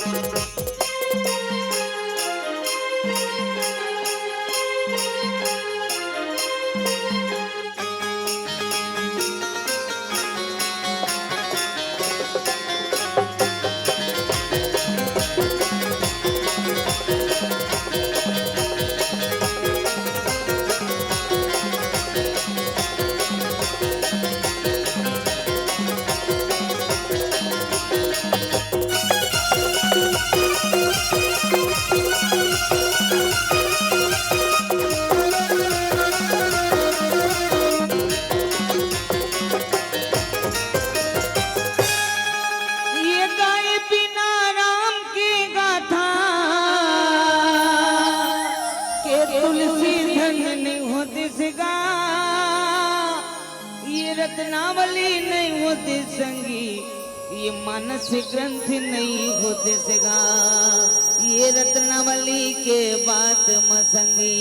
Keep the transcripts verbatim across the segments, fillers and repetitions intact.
ये गाय बिना राम के गाथा, के तुलसी धन नहीं होतिस गा। ये रत्नावली नहीं होतिस संगी, ये मानस ग्रंथ नहीं होतिस गा। ये रत्नावली के बात म संगी,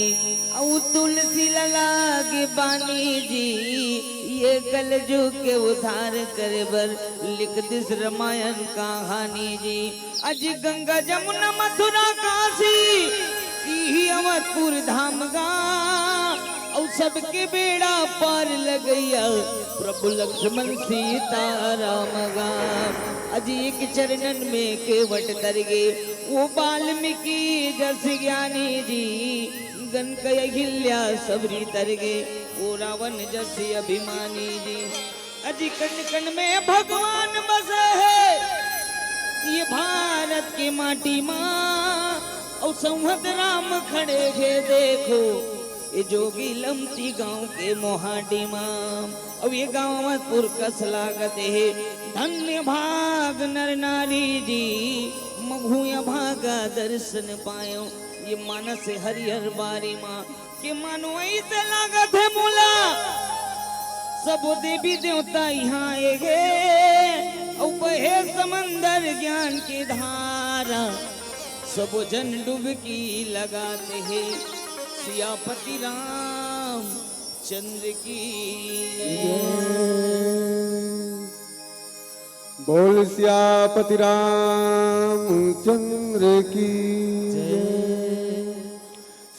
अउ तुलसी लला के बानी जी, ये कलजुग के उद्धार करे बर लिख दिस रामायण कहानी जी। अजी गंगा जमुना मथुरा काशी, इही अवधपुर धाम गा, अउ सबके बेड़ा पार लगइया प्रभु लक्ष्मण सीता राम गा। अजी एक चरणन में केवट तरगे, वो वाल्मीकि जस ज्ञानी जी, गन कय अहिल्या सबरी तरगे, वो रावण जस अभिमानी जी। अजी कण कण में भगवान बसे हे, ये भारत के माटी मा, अउ संवत राम खड़े हे देखो, ये जोगी लमती गांव के मोहाटी मा। अउ ये गांव अवधपुर कस लागत हे, धन्य भाग नर नारी जी, महूं अभागा दर्शन पायो, ये मानस हरियर बारी मा। के मानो अइसे लागत हे मोला, सबो देवी देवता इहाँ आए हे, अउ बहे समंदर ज्ञान के धारा, सबो झन डुबकी लगात हे। सियापति रामचंद्र की जय। बोल सियापति रामचंद्र की जय।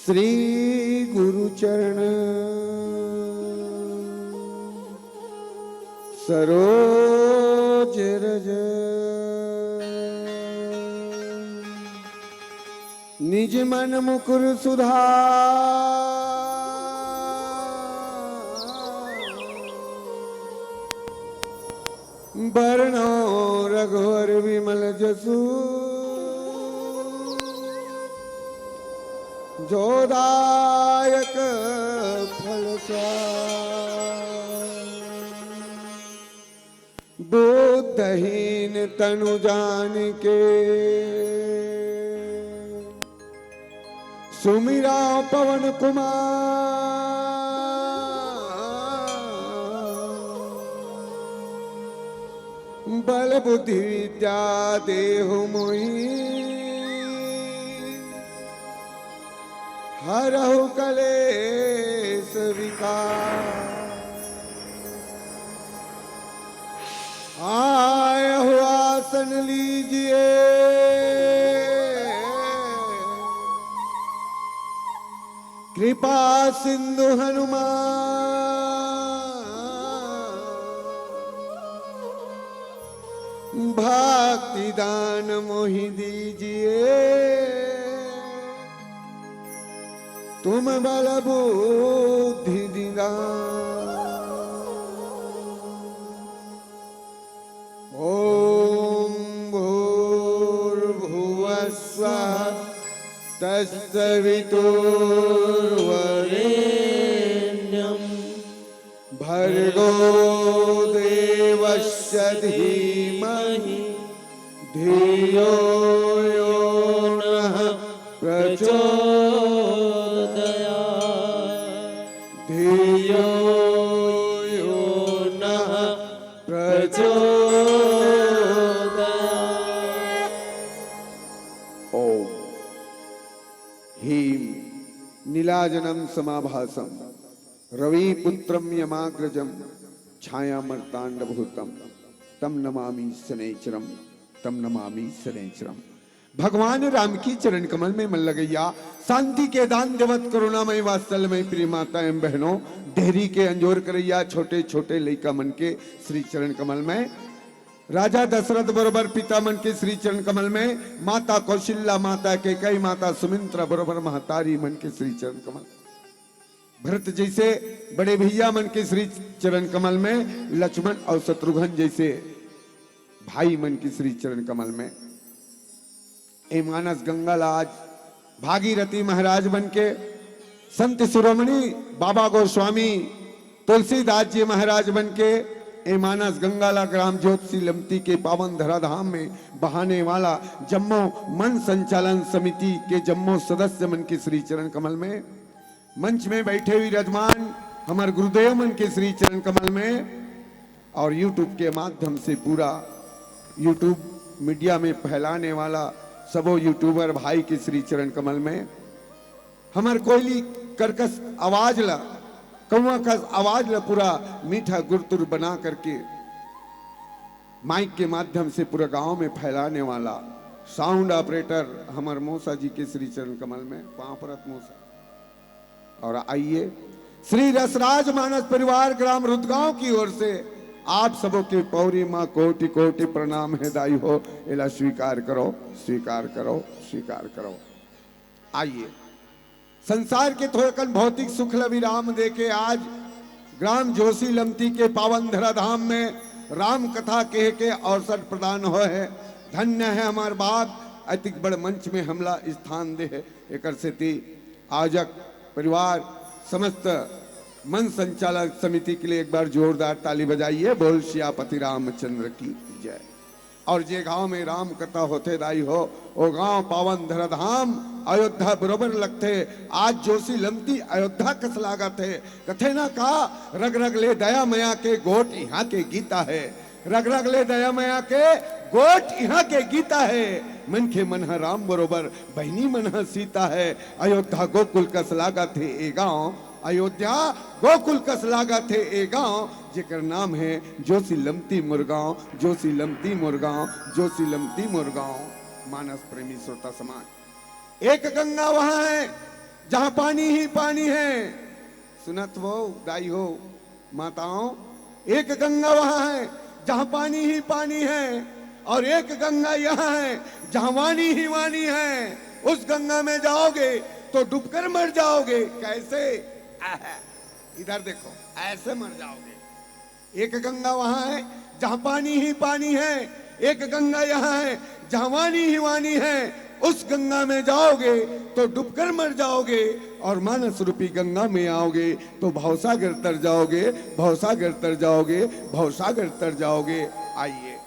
श्री गुरु चरण सरोज रज, निज मन मुकुर सुधार। बरनउँ रघुवर विमल जसु, जो दायक फल सार। बुद्धहीन तनु जानिके, सुमिरउँ पवन कुमार। बल बुद्धि विद्या देहु मोहि, हरहु कलेस विकार। आयहु आसन लीजिए, कृपा सिंधु हनुमान, भक्ति दान मोहि दीजिए, तुम बल बुद्धि निधान। ॐ भूर्भुवः स्वः तत्सवितुर्वरेण्यं भर्गो देवस्य धीमहि धियो यो नः प्रचोदयात्। धियो यो नः प्रचोदयात्। ॐ ह्रीं नीलाजनं समाभासं रविपुत्रं यमाग्रजं छायामार्ताण्डभूतं तं नमामि शनैश्चरं, तं नमामि शनैश्चरं। भगवान राम की चरण कमल में मन लगइया, शांति के दान देवत करुणामय वात्सल्यमय प्रिय माता एवं बहनों, डेहरी के अंजोर करइया छोटे छोटे लइका मन के श्री चरण कमल में, राजा दशरथ बरोबर पिता मन के श्री चरण कमल में, माता कौशल्या, माता कैकई, माता सुमित्रा बरोबर महतारी मन के श्री चरण कमल, भरत जैसे बड़े भैया मन के श्री चरण कमल में, लक्ष्मण और शत्रुघ्न जैसे भाई मन के श्री चरण कमल में। ए मानस गंगा ला आज भागीरथी महाराज बन के, संत शिरोमणि बाबा गोस्वामी तुलसीदास जी महाराज बन के, ए मानस गंगा ला ग्राम ज्योतिषी लमती के पावन धराधाम में बहाने वाला जम्मो मन संचालन समिति के जम्मो सदस्य मन के श्री चरण कमल में, मंच में बैठे विराजमान हमर गुरुदेव मन के श्री चरण कमल में, और YouTube के माध्यम से पूरा YouTube मीडिया में फैलाने वाला सबो यूट्यूबर भाई के श्री चरण कमल में, हमर कोयली करकस आवाज ला, कौआ कस आवाज ला पूरा मीठा गुरतुर बना करके माइक के माध्यम से पूरा गांव में फैलाने वाला साउंड ऑपरेटर हमर मौसा जी के श्री चरण कमल में, पांव परत मौसा। और आइए, श्री रसराज मानस परिवार ग्राम रुदगांव की ओर से आप सबों के पौरी माँ कोटि कोटि प्रणाम हे दाई हो, एला स्वीकार करो, स्वीकार करो, स्वीकार करो। आइए, संसार के थोड़कन भौतिक सुख ल विराम देके आज ग्राम जोशी लमती के पावन धराधाम में राम कथा कहे के अवसर प्रदान होय हे। धन्य हे हमर बाप, अतिक बड़ मंच में हमला स्थान दे हे। एकर सेती आयोजक परिवार, समस्त मन संचालक समिति के लिए एक बार जोरदार ताली बजाइए। बोल सियापति रामचंद्र की जय। और जे गांव में राम कथा होथे दाई हो, ओ गांव पावन धराधाम अयोध्या बरोबर लगथे। आज जोशी लमती अयोध्या कस लागत हे। कथे ना का, रग रग ले दया मया के, गोठ इहां के गीता हे। रग रग ले दया मया के, गोठ इहां के गीता हे। मनखे मन ह राम बरोबर, बहिनी मन ह सीता हे। अयोध्या गोकुल कस लागत हे ए गांव, अयोध्या गोकुल कस लागत हे ए गांव, जेकर नाम हे जोशी लमती मोर गांव, जोशी लमती मोर गांव, जोशी लमती मोर गांव। मानस प्रेमी श्रोता समाज, एक गंगा वहां है जहां पानी ही पानी है। सुनत हो दाई हो, माताओं, एक गंगा वहां है जहां पानी ही पानी है, और एक गंगा यहां है जहां वाणी ही वाणी है। उस गंगा में जाओगे तो डूबकर मर जाओगे। कैसे? आहा, इधर देखो, ऐसे मर जाओगे। एक गंगा वहां है जहां पानी ही पानी है, एक गंगा यहां है जहां वाणी ही वाणी है। उस गंगा में जाओगे तो डूबकर मर जाओगे, और मानस रूपी गंगा में आओगे तो भवसागर तर जाओगे, भवसागर तर जाओगे, भवसागर तर जाओगे। आइए,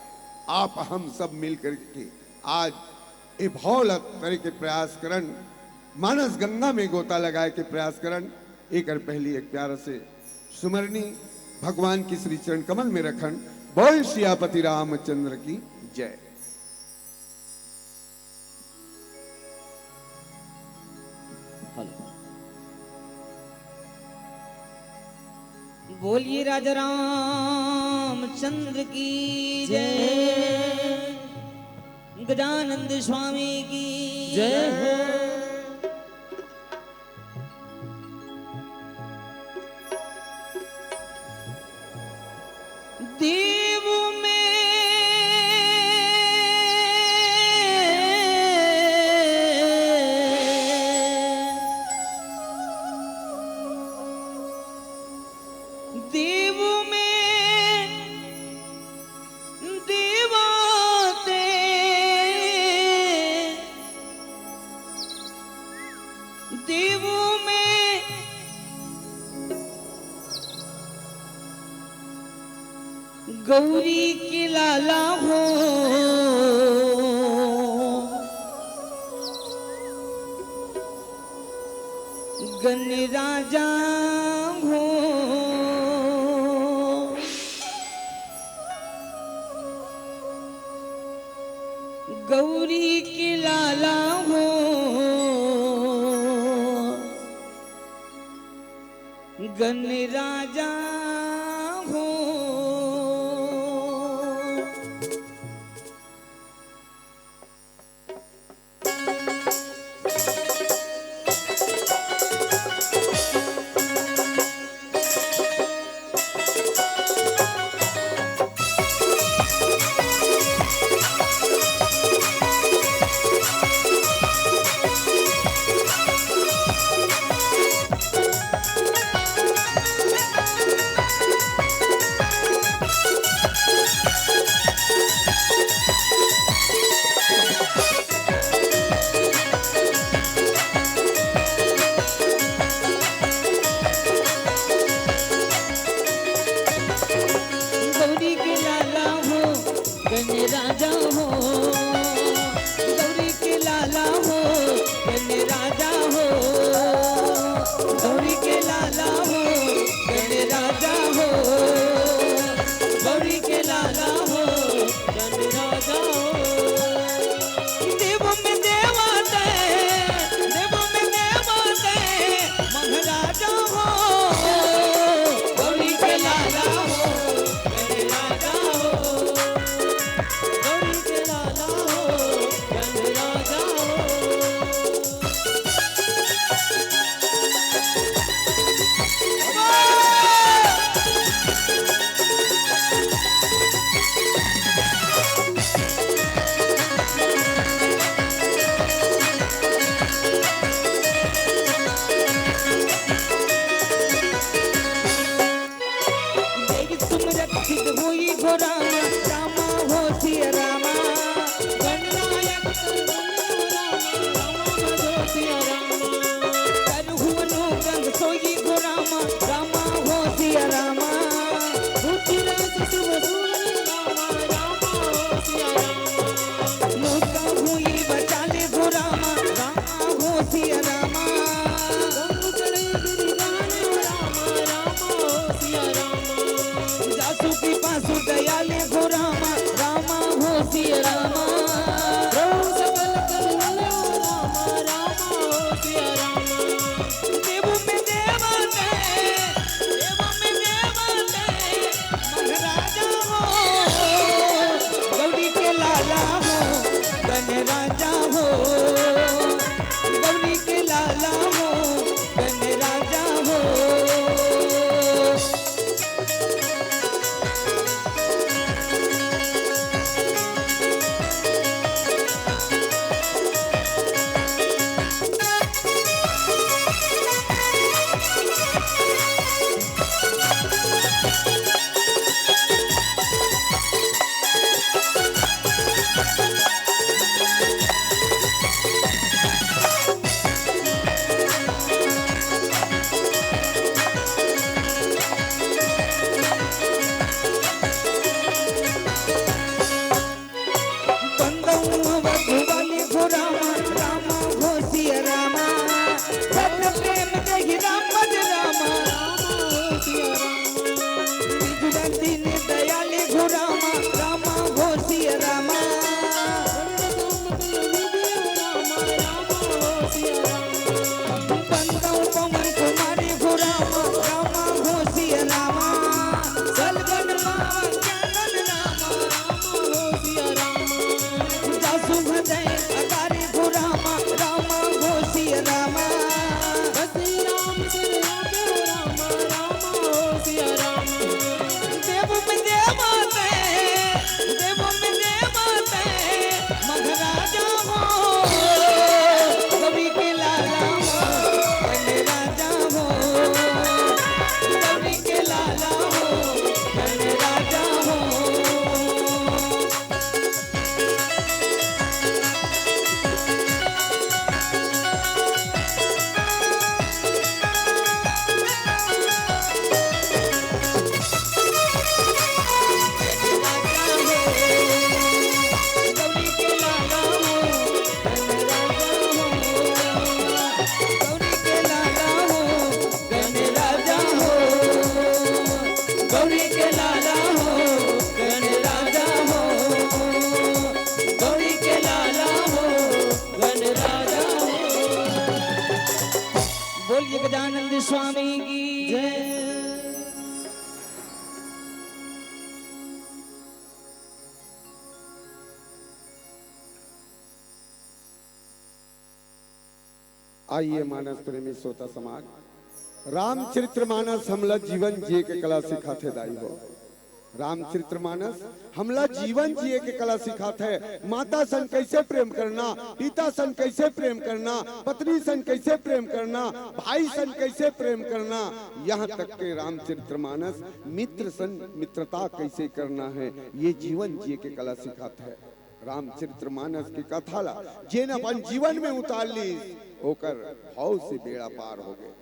आप हम सब मिल करके आज ए भव ल तरे के प्रयास करन, मानस गंगा में गोता लगाए के प्रयास करन। एकर पहली एक प्यारा से सुमरनी भगवान की श्री चरण कमल में रखन। बोल सियापति रामचंद्र की जय। हेलो। बोलिए राजा रामचंद्र की जय, गजानंद स्वामी की जय। देव में देव में देवा ते, देव में गौरी के लाला हो, गण राजा हो, गौरी के लाला हो, गण राजा हो। हो, गौरी के लाला हो, गणराजा हो। बंदौं अवध वाली हो रामा, रामा हो सिया रामा। भक्त प्रेम दही राम भज रामा। बिजुला दीन दयाली हो रामा, रामा हो सिया रामा। बंदौं पवन कुमारी हो रामा, रामा हो सिया रामा। सलगन मावन चंदन रामा, रामा हो सिया रामा। जासु भजै अगारी हो रामा, रामा हो सिया रामा। बस राम सिया पे हो रामा, रामा हो सिया रामा। देव में देव आते, देव में देव आते, मघराजा हो, गौरी के लाला हो, गणराजा हो, गौरी के लाला हो, गणराजा हो। गौरी के लाला हो, गणराजा हो, गौरी के लाला हो, गणराजा हो। बोलिए गजानंद स्वामी की जय। आइए मानस प्रेमी श्रोता समाज, रामचरित्र मानस हमला जीवन जिए के कला सिखाथे दाई हो। रामचरित्र मानस हमला जीवन जिए के कला सिखाथे। माता सन कैसे प्रेम करना, पिता सन कैसे प्रेम करना, पत्नी सन कैसे प्रेम करना, भाई सन कैसे प्रेम करना, यहाँ तक के रामचरित्र मानस मित्र सन मित्रता कैसे करना है, ये जीवन जिए के कला सिखाथे। रामचरित्र मानस के कथा ला जेन अपन जीवन में उतार लीस, ओकर भव से बेड़ा पार हो गए।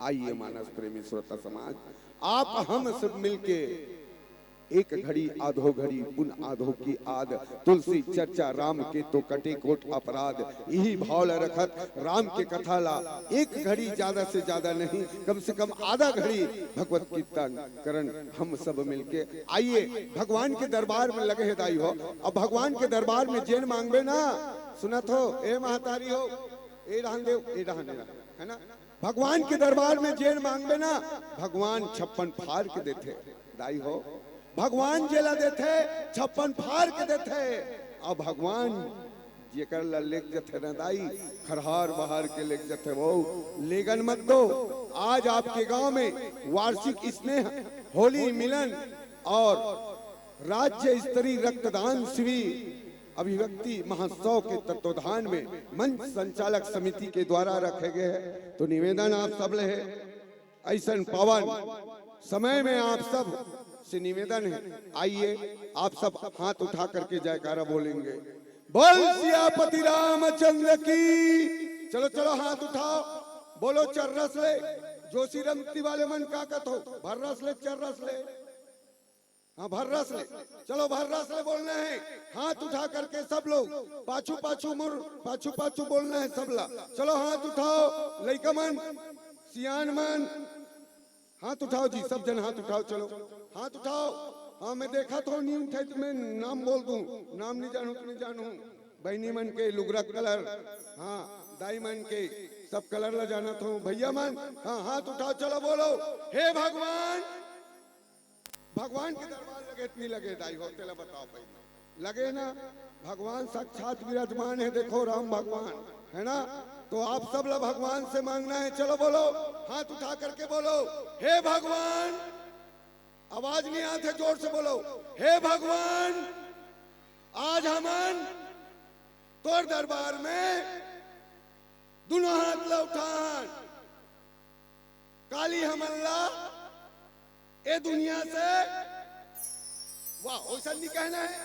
आइए मानस प्रेमी श्रोता समाज, आप हम सब मिलके एक घड़ी आधो घड़ी पुन आधो की आद, तुलसी चर्चा राम के तो कटे कोट अपराध। यही भाव ला रखत राम के कथा ला एक घड़ी ज्यादा से ज्यादा नहीं, कम से कम आधा घड़ी भगवत कीर्तन करन हम सब मिलके। आइए, भगवान के दरबार में लगे हे दाई हो। अब भगवान के दरबार में जेन मांगबे ना, सुनत हो, ए महतारी हो, ए डहान देव, ए डहान, ए डहान, है ना? भगवान के दरबार में जेन मांगबे ना, भगवान छप्पन फार के देथे दाई हो। भगवान जेला देथे, छप्पन फार के देथे। अब भगवान जेकर ला लेग जथे ना दाई, खरहार बहार के लेग जथे वो, लेगन मत दो। आज आपके गांव में वार्षिक स्नेह, होली मिलन और राज्य स्तरीय रक्तदान शिविर अभिव्यक्ति महोत्सव के तत्वाधान में मंच संचालक समिति के द्वारा रखे गए हैं। तो निवेदन आप सब ले है, ऐसन पावन समय में आप सब से निवेदन है, आइए आप सब हाथ उठा करके जयकारा बोलेंगे, बोल सियापति रामचंद्र की। चलो चलो, हाथ उठाओ, बोलो चर्रस ले। जोशी रमती वाले मन का कथो, भर्रस ले, चर्रस ले। हाँ, भर्रस ले। चलो, भर्रस ले बोलना है। हाथ उठा करके सब लोग पाछू पाछू मुर, पाछू पाछू बोलना है सबला। चलो, हाथ उठाओ, लइका मन, सियान मन, हाथ उठाओ जी, सब जन हाथ उठाओ। चलो, हाथ उठाओ। हाँ, मैं देखा थो नहीं उठे तो मैं नाम बोल दूं, नाम नहीं जानू तो नहीं जानू। बहनी मन के लुगरा कलर, हाँ, दाई मन के सब कलर ला जानत हो। भैया मन, हाँ, हाथ उठाओ, चलो बोलो, हे भगवान। भगवान के दरबार लगे इतनी लगे दाई हो, तेला बताओ पहले। लगे ना, भगवान साक्षात विराजमान है। देखो, राम भगवान है ना, तो आप सब ला भगवान से मांगना है। चलो बोलो, हाथ उठा करके बोलो, "हे भगवान।" आवाज नहीं आते, जोर से बोलो, "हे भगवान, आज हमन तोर दरबार में दुनों हाथ ला उठान, काली हमन ला ए दुनिया से।" वाह, वैसा नहीं कहना है,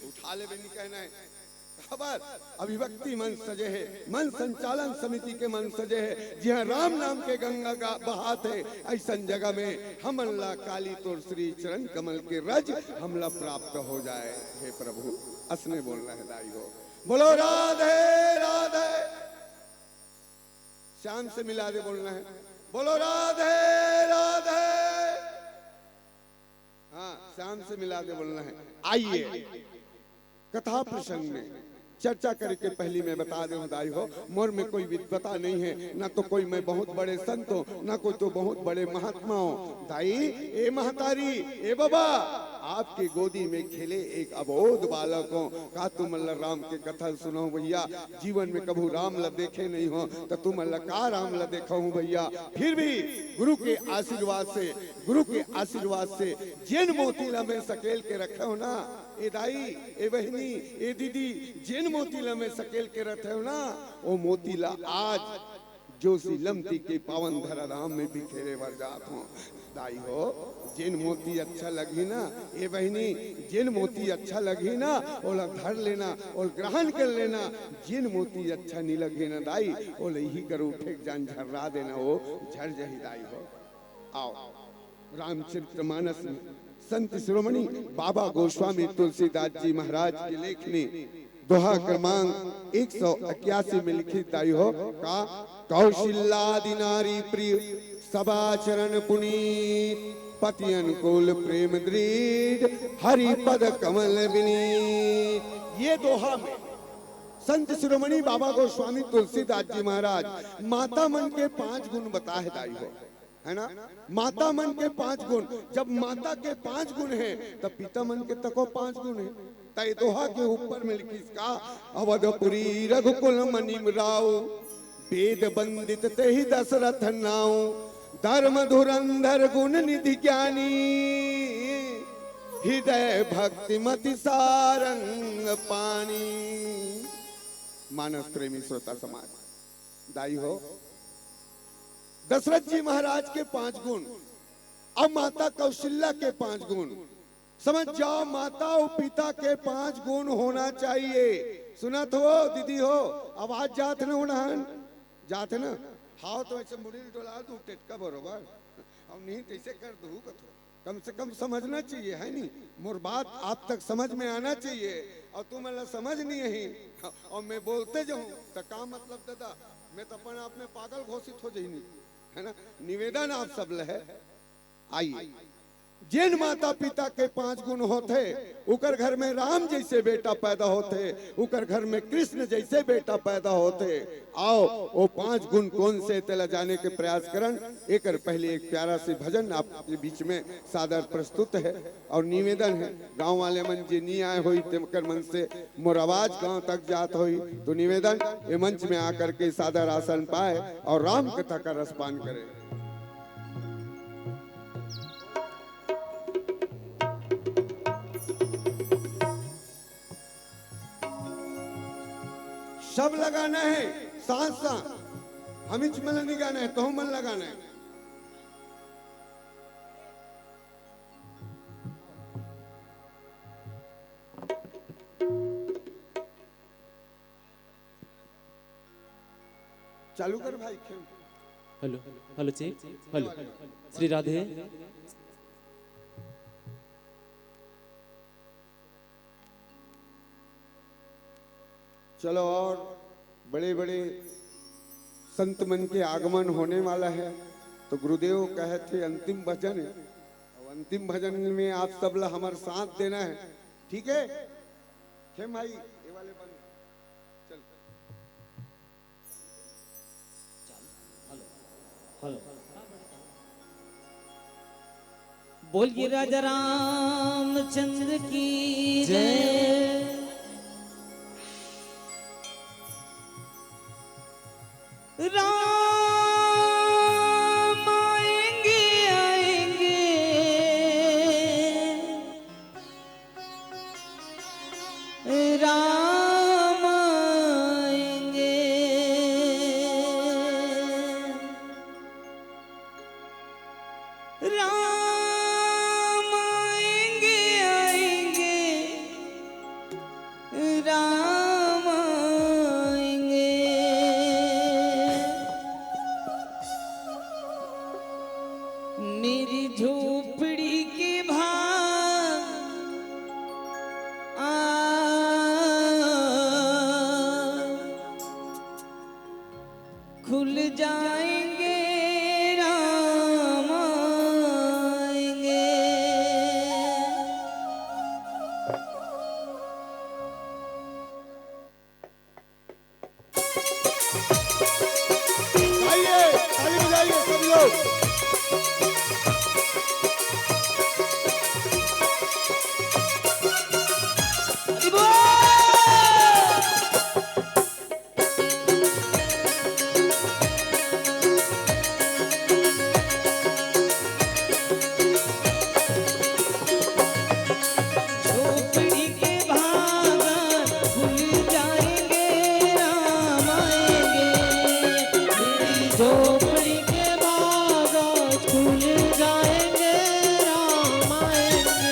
उठा लेबे नहीं कहना है। खबर अभिव्यक्ति मंच सजे है, मंच संचालन समिति के मंच सजे है, जिहाँ राम नाम के गंगा का बहात है। ऐसन जगह में हमन ला काली तोर श्री चरण कमल के रज हमला प्राप्त हो जाए। हे प्रभु, असने बोलना है दाई हो। बोलो राधे राधे। श्याम से मिला दे बोलना है, बोलो राधे राधे। हाँ, श्याम से मिला दे बोलना है। आइए, कथा प्रसंग में चर्चा करके पहली मैं बता देहूँ दाई हो, मोर में कोई विद्वता नहीं है, ना तो कोई मैं बहुत बड़े संत हूँ, ना कोई तो बहुत बड़े महात्मा हूँ। दाई, ए महतारी, ए बाबा, आपके गोदी में खेले एक अबोध बालक हूँ। का तुमन ला राम के कथा सुनाऊँ भैया? जीवन में कभू राम ला देखे नहीं हूँ, त तुमन ला का राम ला देखाहूँ भैया? फिर भी गुरु के आशीर्वाद से, गुरु के आशीर्वाद से जेन मोती ला मैं सकेल के रखे हूँ ना, ए दाई, ए बहिनी, ए दीदी, जेन मोती ला मैं सकेल के रखे हूँ ना, ओ मोती ला आज जोशी लमती के पावन धराधाम में बिखेरे बर जात हूँ। दाई हो, जेन मोती अच्छा लगही ना, ए बहिनी, जेन मोती अच्छा लगही ना, ओला धर लेना, ओला ग्रहण कर लेना। जेन मोती अच्छा नहीं लगही ना दाई, ओला इही कर उठे के जान झर्रा देना, ओ झर जही दाई हो। आओ, रामचरितमानस में संत शिरोमणि बाबा गोस्वामी तुलसीदास जी महाराज के लेख में दोहा क्रमांक एक सौ इक्यासी में लिखित दाई हो का, "कौशिल्यादि नारी प्रिय सभा चरण पुनीत, पति अनुकूल प्रेम दृढ़ हरि पद कमल विनीत।" ये दोहा में संत शिरोमणि बाबा गोस्वामी तुलसीदास जी महाराज माता मन के पांच गुण बताए दाई हो, है ना? माता मन के पांच गुण, जब माता के पांच गुण है, तब पिता मन के तको पांच गुण है। त ए दोहा के ऊपर में लिखिस का, "अवधपुरी रघुकुल मनि राव, वेद वंदित तेहि दशरथ नाव, धर्म धुरंधर गुण निधि ज्ञानी, हृदय भक्ति मति सारंग पानी।" मानस प्रेमी श्रोता समाज, दाई हो, दशरथ जी महाराज के पांच गुण, अब माता कौशल्या के पांच गुण, समझ जाओ, माता और पिता के पांच गुण होना चाहिए। सुनत हो दीदी हो, आवाज जात न होना हन, जात न? हाव तो ऐसे मुड़ी ल डोला दू, टेटका बरोबर। अब नहीं तैसे कर दू कथो, कम से कम समझना चाहिए, है नी? मोर बात आप तक समझ में आना चाहिए, और तुम मतलब समझ नहीं है, और मैं बोलते जाऊं तो का मतलब दादा, मैं तो अपन आप में पागल घोषित हो जाइनी, है ना? निवेदन आप सब ले है, आइए। जेन माता पिता के पांच गुण होथे, उकर घर में राम जैसे बेटा पैदा होथे, उकर घर में कृष्ण जैसे बेटा पैदा होथे। आओ, वो पांच गुण कौन से, तेला जाने के प्रयास करन। एकर पहले एक प्यारा से भजन आपके बीच में सादर प्रस्तुत है और निवेदन है, गांव वाले मन जे नी आए होई, तेकर मन से मोर आवाज गांव तक जात होई, तो निवेदन, ये मंच में आकर के सादर आसन पाए और राम कथा का रसपान करें। सब लगाना है, साथ साथ। हमीच मन नहीं गाना है, तो मन लगाना है। चालू कर भाई, खेल। Hello, hello, check, hello. Shri Radhe. चलो, और बड़े बड़े संत मन के आगमन होने वाला है, तो गुरुदेव कहे थे अंतिम भजन है। अब अंतिम भजन में आप सब ला हमर साथ देना है, ठीक है? खेम भाई, ये वाले बंद। चल। हेलो। बोल गिरिराज राम रामचंद्र की जय। राम आएंगे, आएंगे, राम आएंगे। राम आएंगे, आएंगे, राम आएंगे। मेरी झोपड़ी के भाग आ खुल जाएंगे, राम आएंगे। गाइए, ताली बजाइए सब लोग। हरि बोल। झोपड़ी के भागा खुल जाएंगे, राम आएंगे। मेरी झोपड़ी के भागा खुल जाएंगे, राम आएंगे।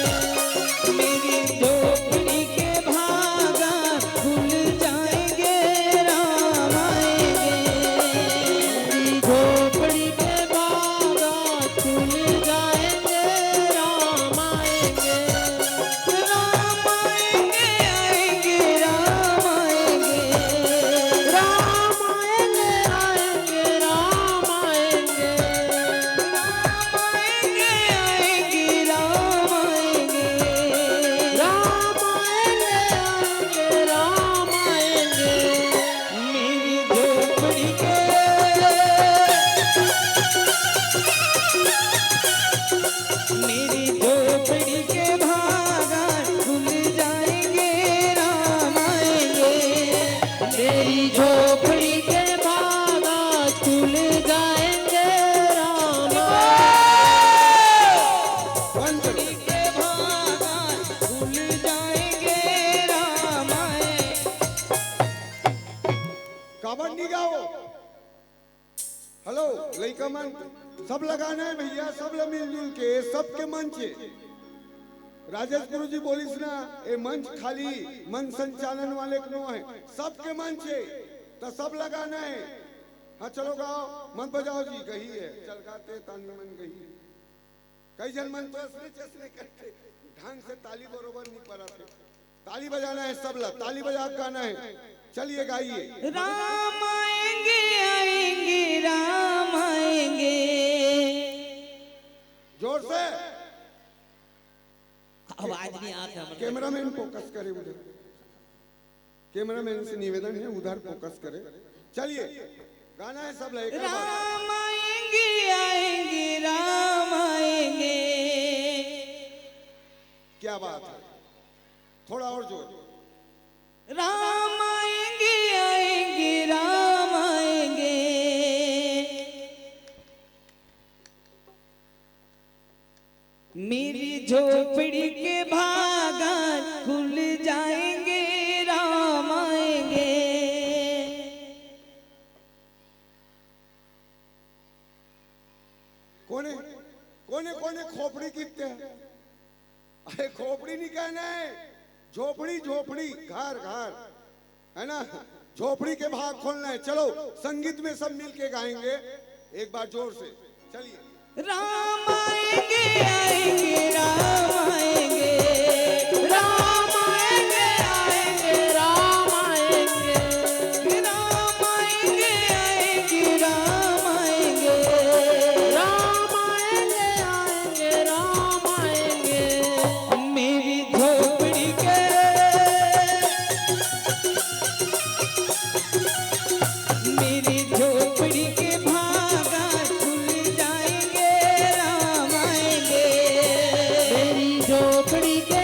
मेरी झोपड़ी के भागा खुल जाएंगे, राम आएंगे। मेरी झोपड़ी के भागा खुल जाएंगे, राम आएंगे। राम आएंगे, आएंगे, राम आएंगे। राम आएंगे, आएंगे, राम आएंगे। राम आएंगे, आएंगे, राम आएंगे। राम आएंगे, आएंगे, राम आएंगे। मेरी झोपड़ी के, मेरी झोपड़ी के भागा खुल जाएंगे, राम आएंगे। मेरी झोपड़ी के भागा खुल जाएंगे, राम आएंगे। बंद करो। के भागा खुल जाएंगे, राम आएंगे। काबर नहीं गाओ? हेलो, लइका मन, सब लगाना है भैया, सब ला मिलजुल के, सबके मंच हे। राजेश गुरु जी बोलिस ना, ए मंच खाली मंच संचालन वाले के नो है, सबके मंच हे, त सब लगाना है। हाँ, चलो गाओ, मत बजाओ जी, गही है, चल गाते तानी मन गही। कई झन मन तो असने चसने करथे, ढंग से ताली बरोबर नहीं परत हे। ताली बजाना है सब ला, ताली बजा के गाना है। चलिए गाइए। राम आएंगे, आएंगे, राम आएंगे। जोर से। आवाज नहीं आत हे हमर। कैमरामैन फोकस करे उधर। कैमरामैन से निवेदन है, उधर फोकस करे। चलिए, गाना है सब ला, एक बार। राम आएंगे, आएंगे, राम आएंगे। क्या बात है, थोड़ा और जोर। राम आएंगे, आएंगे, राम आएंगे। मेरी झोपड़ी के भागा खुल जाएंगे, राम आएंगे। कोने, कोने, कोने खोपड़ी कित्ते हैं? अरे, खोपड़ी नहीं कहना है, झोपड़ी, झोपड़ी, घर, घर, है ना? झोपड़ी के भाग खोलना है। चलो, संगीत में सब मिलके गाएंगे एक बार जोर से। चलिए। राम आएंगे, आएंगे, राम आएंगे। राम आएंगे, आएंगे, राम आएंगे। राम आएंगे, आएंगे, राम आएंगे। राम आएंगे, आएंगे, राम आएंगे। मेरी झोपड़ी के, मेरी झोपड़ी के भागा खुल जाएंगे, राम आएंगे। मेरी झोपड़ी के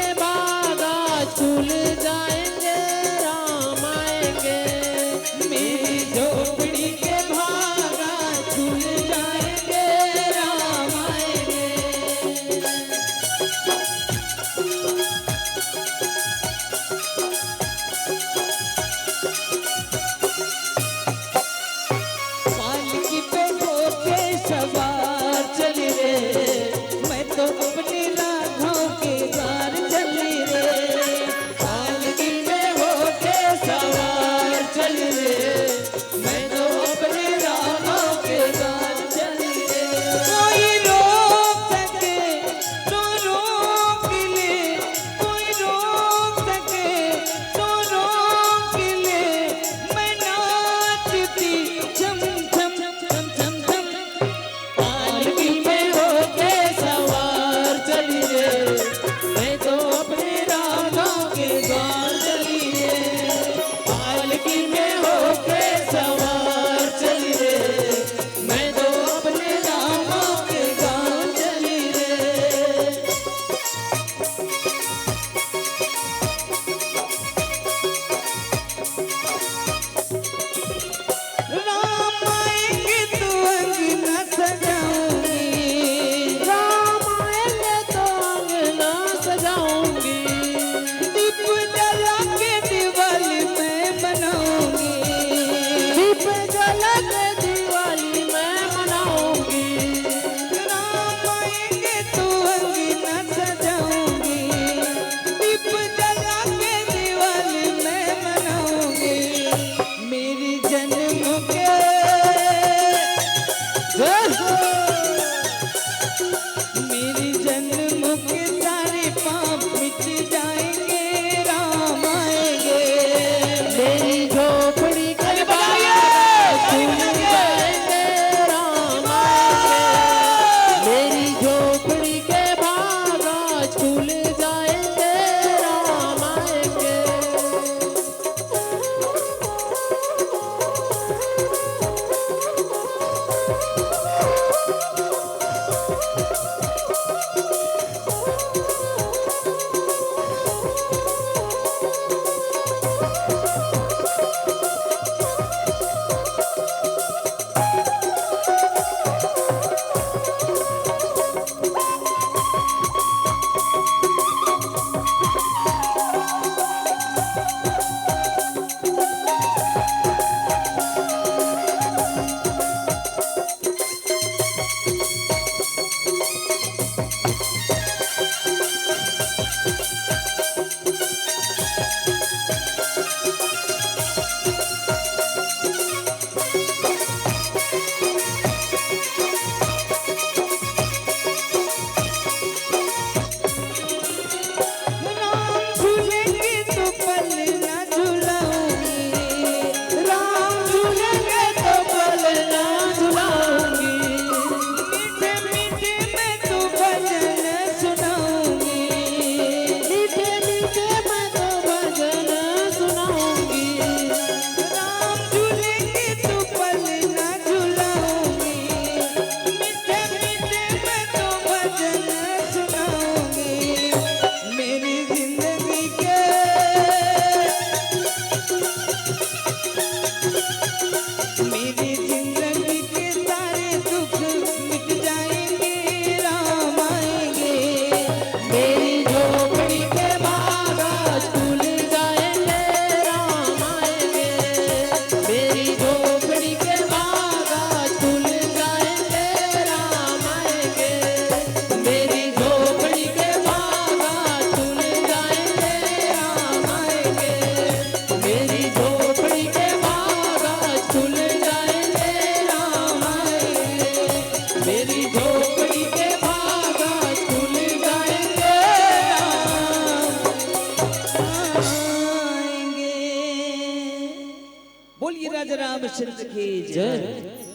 रामचंद्र की जय।